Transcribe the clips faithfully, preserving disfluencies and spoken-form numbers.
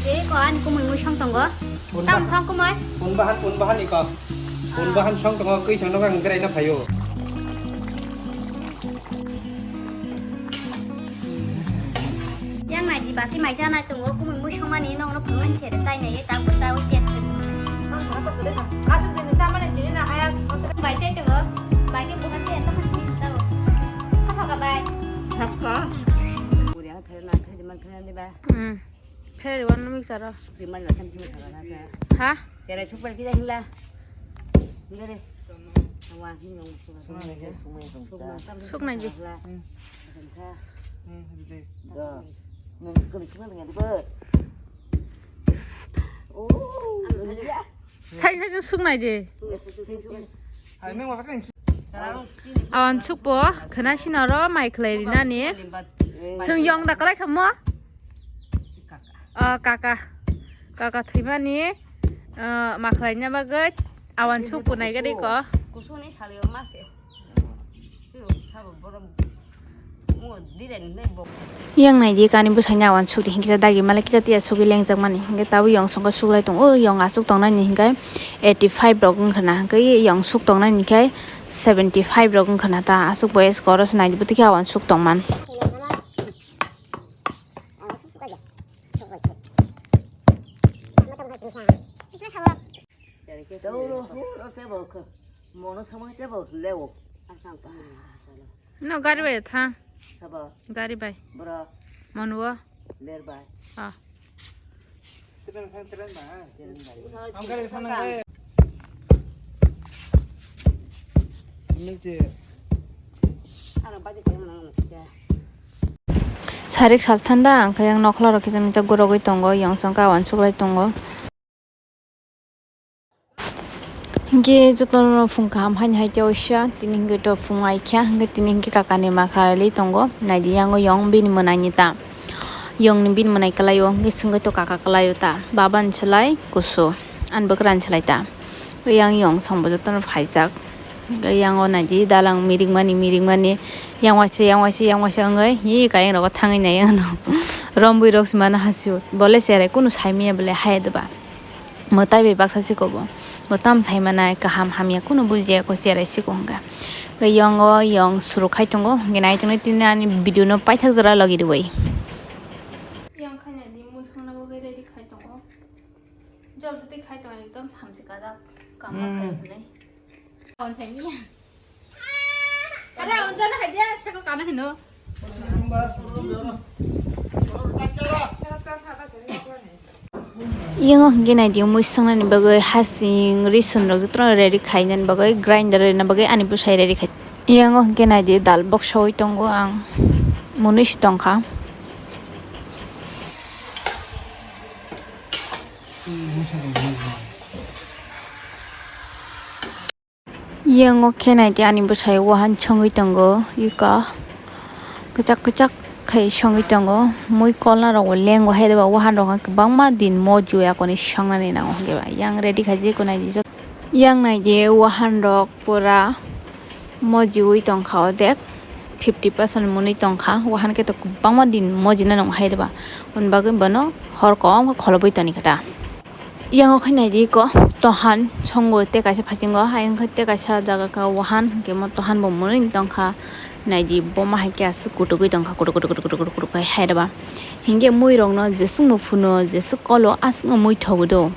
Tei ko ani kumui mui song tongo. Tam thong kumui. Pun bahan, pun bahan ni ko. Pun bahan song tongo, kwi song tongo, ang berai na phaio. Yang nai di basi mai cha nai tongo, kumui mui song mani nong no phungan se chai nai, tam ko cha wi test kri. Nong sana pa kule sa. Asuk din cha mani din na hayas. Bai chai tongo. Bai ke bukan chai ta man chai sa. Apa ka bai? Sakka. Uri ang thai na thai di man thai di ba. Hmm. Phere wan no mixer o. Di man la tham chimi thara na sa. Ha? Tere super ki jahila. Ngare. Wa hin nong. Suknai ji. Sai sai suknai ji. Awan sukpo khna sinaro mai khlai rinani. Sung yong da kalai khamo. O kaka, kaka thwimani, o, ma khlaina bagwi awan sukpo nai gadi ko. Kusuni saliyo mase. Sabo borom. Yang nai di kani bwsai ni awan suk di hinkhe dagi malik kisa tiya sugwi lengjak mani hinkhe tabuk yong songkha suklai tong o yong aswk tongnai ni hinkhe eighty five rok wngkha na hinkhe yong suk tongnai ni khe seventy five rok wngkha na ta aswk boyes koro se nai di bwtwi khe awan suk tongman. Tei ulo huro tebo khe mono samung tebo lewo. No gari bai tha. Sabo. Gari bai. Bro. Mono. Ler bai. Ah. Tren sang tren ba. Tren bai. Ang gari sana. Ini je. Sarik salthanda ang khe yang nokla rok kisa misa gorogwi tongo yong song khe awan suklai tongo. Hinkhe jotono phung kaham haini hai khe oisa tini hinkhe to phung ai kha hinkhe tini hinkhe kakani ma kharali tongo naidi yango yong bini mwnai ni ta yong ni bini mwnai kwlai o hinkhe swngwi to kaka kwlai o ta baba ni swlai kusu ani bwkra ni swlai ta yang yong song bo jotono phaijak hinkhe yango naidi dalang mirik mani mirik mani yang waisa yang waisa yang waisa wngwi hi kayeng rogo thangwi nai ano rombwi rok se mano hasio bole cherai kunu saimanya bole haya deba. Mwtai bai baksa siko bo. Bo tam sai manai kaham hamya kunu bujiya ko cherai siko hwnka. Hwnkhe yongo yong suruk khai tongo. Hwnkhe nai tongnai tini ani video no paithak jora logi rwui. Yang khaina di mui thangna bagwi ready khai tongo. Jol twi khai tongo ekdom thamchi kajak kama khai hwnwi. Ang sai miya. Ada unjana hai dia seko kana hino. Yango hwnkhe naidi mui swngnani bagwi hasing risun rok jotono ready khainani bagwi grinder rwna bagwi ani bwsai ready khai. Yango hwnkhe naidi dal bok sawi tongo ang mwnwi si tongkha. Yango khe naidi ani bwsai wahan songwi tongo ika kwchak kwchak khai songwi tongo mui kolna rok bo lengo hai deba wahan rok kwbangma din moji o yakoni songnani nango hwnkhe ba yang ready khaijak naidi yang naidi wahan rok pura mojiwi tongkha odek fifty percent mwnwi tongkha wahan khe to kwbangma din mojina nango hai deba hwn bagwi bono hor kom khe kholobwi toni khe ta. Yango khe naidi ko tohan songo tei kaisa phasingo ayang khe tei kaisa jaga ka wahan hwnkhe mo tohan bo mwnwi tongkha naidi boma hai khe aswk kutukwi tongkha kutuk kutuk kutuk kutuk kutuk kutuk hai hai rwba hinkhe mui rokno jeswk no phuno jeswk kolo aswk no mui thogo do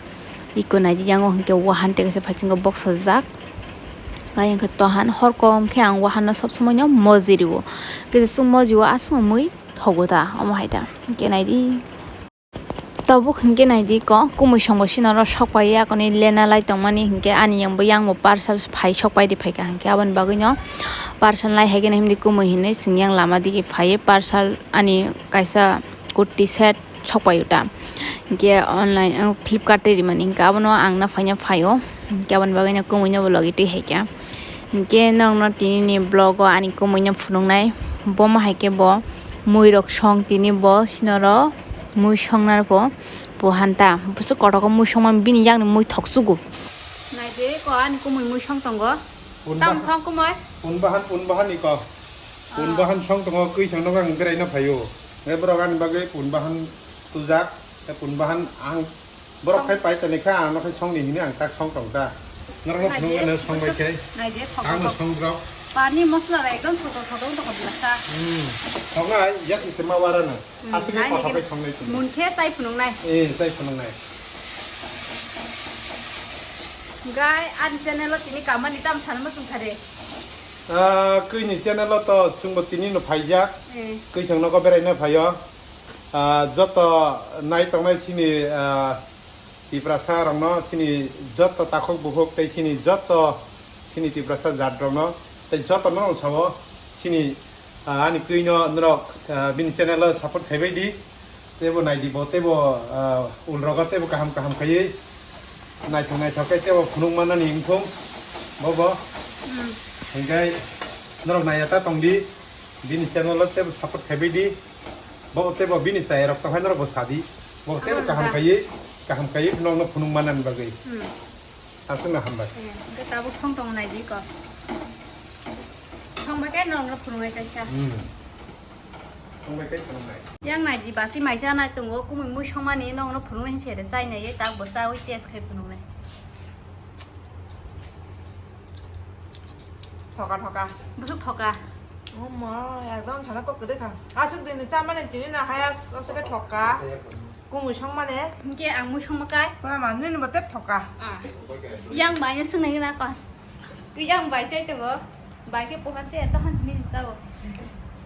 iko naidi yango hwnkhe wahan tei kaisa phasingo boksajak ayang khe tohan horkom khe ang wahan no sob somoi no moji rwo khe jeswk moji o aswk no mui thogo ta omo hai ta hinkhe naidi. Tabuk hinkhe naidi ko kumui songbo sinoro sokpai yakoni lena lai tongmani hinkhe ani yangbo yangbo parcel phai sokpai di phaikha hinkhe aboni bagwino parcel lai haikhe himdi kumui hinwi chwng yang lama digi phaiwi parcel ani kaisa kurti set sokpai uta hinkhe online Flipkart tei rimani hinkhe abono ang na phaina phaio hinkhe aboni bagwino kumuino bo logi twi haikha hinkhe norokno tinini vlog o ani kumuino phunuknai bomo haikhe bo. Mui rok song tini bo sinoro mui songna bo bo hanta bwswk kotogo mui songma bini yakni mui thok sugo. Naide ko ani kumui mui song tongo. Tam thong kumui. Pun bahan pun bahan ni ko. Pun bahan song tongo kwi song nogo ang berai no phaio. Ngai borok ani bagwi pun bahan tujak. Ta kun bahan ang borok khai pai toni kha, ang no khai song ni hini ang tak song tong ta. Norok no phunuk ano song bai khai. Nai de, thok thok. Ang no song drop. Pani masala ra ekdom thok thok thok thok thok la sa. Hmm. Thok nai, yak ni tema wara na. Hmm, asli nai kotha nai bai song nai tini. Mun khe tai phunuk nai. Eh, tai phunuk nai. Gai, ani channel o tini kamani tam sana ma sung thare. Ah, kwi ni channel o to chwngbo tini no phaijak. Eh. Kwi chwng nogo berai no phaio. Ah, joto nai tongnai chini, ah, Tiprasa rokno, chini joto takhuk bukhuk tei chini joto chini Tiprasa jat rokno tei joto no sao chini, ah, ani kwi no norok, ah, bini channel o support khai bai di. Teibo nai di bo, teibo, ah, ulrogo teibo kaham kaham khaiwi naithok naithok khe teibo phunuk manani wngthung bobo. Hmm. Hinkhe norok naiya ta tong di, bini channel o teibo support khai bai di. Bobo teibo bini chayarok tong hai norok bo sa di. Bobo teibo kaham khaiwi, kaham khaiwi norokno phunuk manani bagwi. Hmm. Aswkno hambai. Eh, hwnkhe tabuk song tong nai di ko. Song bai khe norokno phunuknai kaisa. Hmm. Song bai khe phunuknai. Yang nai di basi maisa nai tongo, kumui mui songmani norokno phunuknai hinse de chai nai, tak bo chaui test khai phunuknai. Thoka, thoka. Bwswk thoka? Oh ma, ekdom sana kok kwdwi kha. Aswk dini chamani tini na hayas aswk khe thoka. Kumui songmani. Hinkhe ang mui songma kai. Pura manwi ni bo tep thoka. Ah. Yang bai no swngnai na kon. Yang bai chai tongo. Bai khe pohan chai to han chini sao.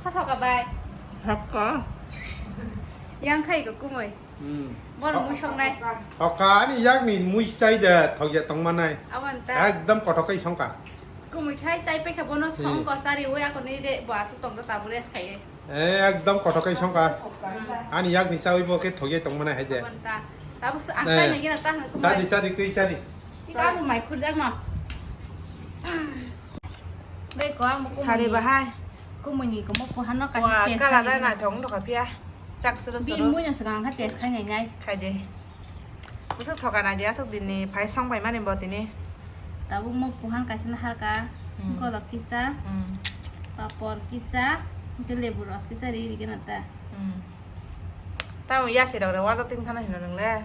Tho thoka bai. Thoka. Yang khai ko kumui. Hmm. Bor mui songnai. Thoka ani yakni mui chai da thokya tongmanai. Abon ta. Ekdom kothok kai songka. Kumui khai chai pekha bono songko sari oi ako ni de bo achu tong da tabu rest khai. Eh, ekdom kothok kai songka. Ani yakni chawi bo khe thokya tongmani hai de. Abon ta. Tabu ang chai nai gina ta. Chadi, chadi, kwi chadi. Ika mo mai khurjak ma. Be ko ang mo kumui. Sari bahai. Kumui ni ko mo pohano ka. Wa, test kala khai na na thong to ka pia. Chak suru suru. Bin mui no swkang kha test khai nai nai. Khai de. Bwswk thoka nai di aswk dini phai song pai mani bo tini. Tabuk mo puhan kaisa na harka. Hmm. Godok kisa. Hmm. Papor kisa. Hwnkhe lebu ros kisa ri ri gana ta. Hmm. Tamo yasi rok re warjak ting thana hino nang le.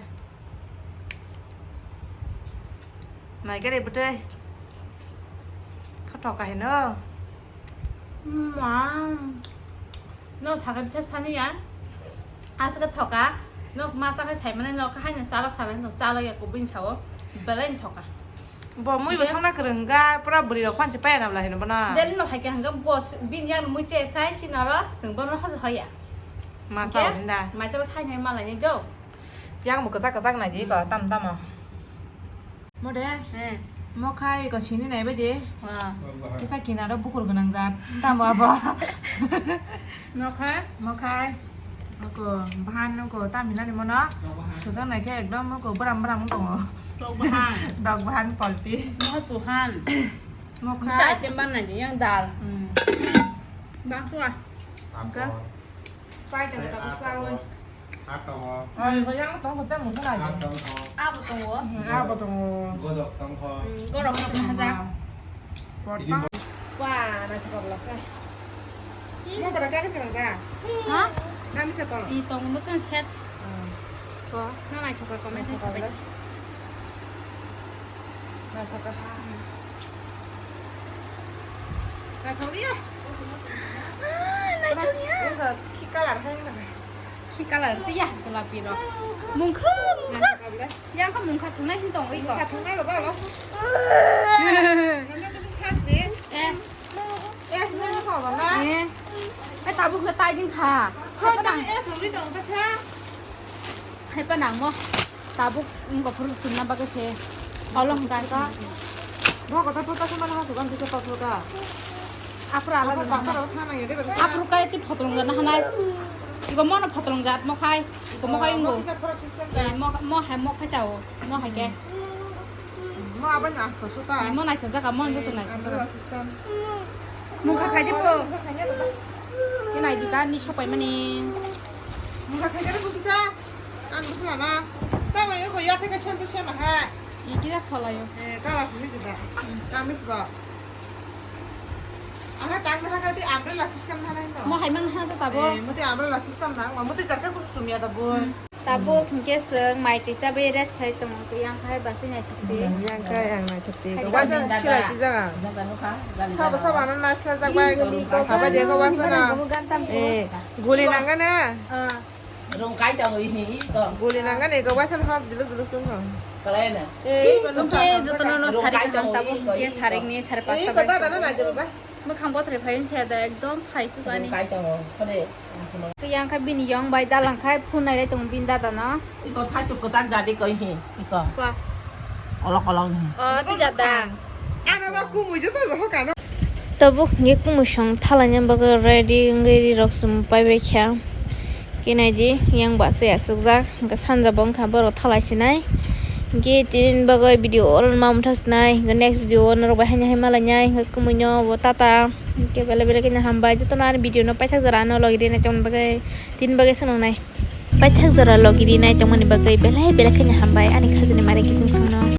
Nai gari bwtwi. Tho thoka hino. Ma. No sakai bwsa sani ya. Aswk thoka. No ma sakai sai mane no kahai no chala sana no chala ya kubui sao. Belai thoka. Bo mui bo songna kwrwng ga pura bwrwi rok phansi paya na bla hino bono. Deli no hai ka hanga bo bin ya mui che khai si noro sing bono hoja hoya. Ma sao hinda. Mai cha khai nai mala ni jo. Yang bo kwchak kwchak nai di ko tam tamo. Mo de? He. Mo khai ko sini nai bai de. Wa. Kisa kinaro bukur gwnang jat. Tamo abo. Mo khai? Mo khai. Ko bahan ko tam hinani mono. Sudan nai khe ekdom ko bram bram tongo. Tok bahan. Dok bahan polti. Mo puhan. Mo khai. Chai tem ban nai yang dal. Hmm. Bang suwa. Ka. Sai tong tong sawi. Tongo. Ai, ko yang tong ko tamo sana. Tongo. Abo tongo. Hmm, abo tongo. Godok tongkho. Hmm, godok tongkho. Porta. Wah, na chakap lah sai. Mo pada kari kerang ka? Ha? Nami sa tong. Di tong mo tong set. Hmm. Ko, na nai chakap ko mai tong set. Naithok ya. Ah, naithok ya. Wngkha khi colour hai wngkha. Khi colour tei ya golapi rok. Mungkha, mungkha. Naithok le. Yang kha mungkha thungnai hin tong oi ko. Mungkha thungnai rok ba lo. Nang yang kini sas de. Eh. Eh, sini ni kho ba na. Eh. Eh, tabuk le tai ding kha. Kho ta eh, suri tong ta sa. Hai pa nang mo. Tabuk wngkha phuru chumna bagwi se. Olo hwnkha. Bo kota pota se mana hasu kan bisa pota. Aphuru alada. Aphuru kai ti photrong jana hanai. Iko mono photrong jat mo khai. Iko mo khai ngo. Mo hai mo khai chao. Mo hai ke. Mo abang asta suta. Mo nai sajak mo joto nai sajak. Mo khai khai di po. Ke nai di kan ni sopai mani. Mo khai khai di po bisa. Ang bwsla na. Tamo yo ko ya theke sem to sem ha. Iki da solayo. Eh, kala simi jida. Kamis ba. Aha tang na ka ti umbrella system na nai no. Mo hai mang ha to tabo. Eh, mo ti umbrella system na, mo ti jarka ku sumya da bo. Hmm. Tabuk hinkhe chwng mai twi chabai rest khai tongo, yang khai basi naithokdi. Yang khai ang naithokdi. Hai Waisa tongdi. Silai twi jaga. Sabo sabo ano naisla jak bai. Guli Sabo je ko waisa na. Guli nangani. Eh, guli nangani. Ah. Rung kai tongo ini ito. Guli nangani ko waisa hop juluk juluk sung ho. Kalai na. Eh, ko nung Oke, jotono no sarik kaham tabuk hinkhe sarik ni sare pasta bai. Eh, ko dada na naje baba. Mwkhang bothrai phai wngse da ekdom phai sukani. Kai tongo, phone. Yang kha bini yong bai dalang khai phone nailai tongo bini dada no. Iko thaisu kwchak jadi koi hi, iko. Kwa. Kolok kolok hi. Oh, ti dada. Ana ba kumui joto roho kano. Tabuk nge kumui song thalanya bagwi ready wngwi ri rok sum pai bai kha. Khe naidi, yang basa aswkjak, hwnkhe sanja bo wngkha borok thalai sinai. Hwnkhe tini bagwi video oro ma mwthang sinai, hwnkhe next video o norok bai haino hai malainai, hwnkhe kumuino bo tata. Hwnkhe belai belai kheno hambai, jotono ani video no paithak jora ano logi rina tongna bagwi, tini bagwi swnamnai. Paithak jora logi rinai tongmani bagwi belai belai kheno hambai, ani khajani mari kiching songno.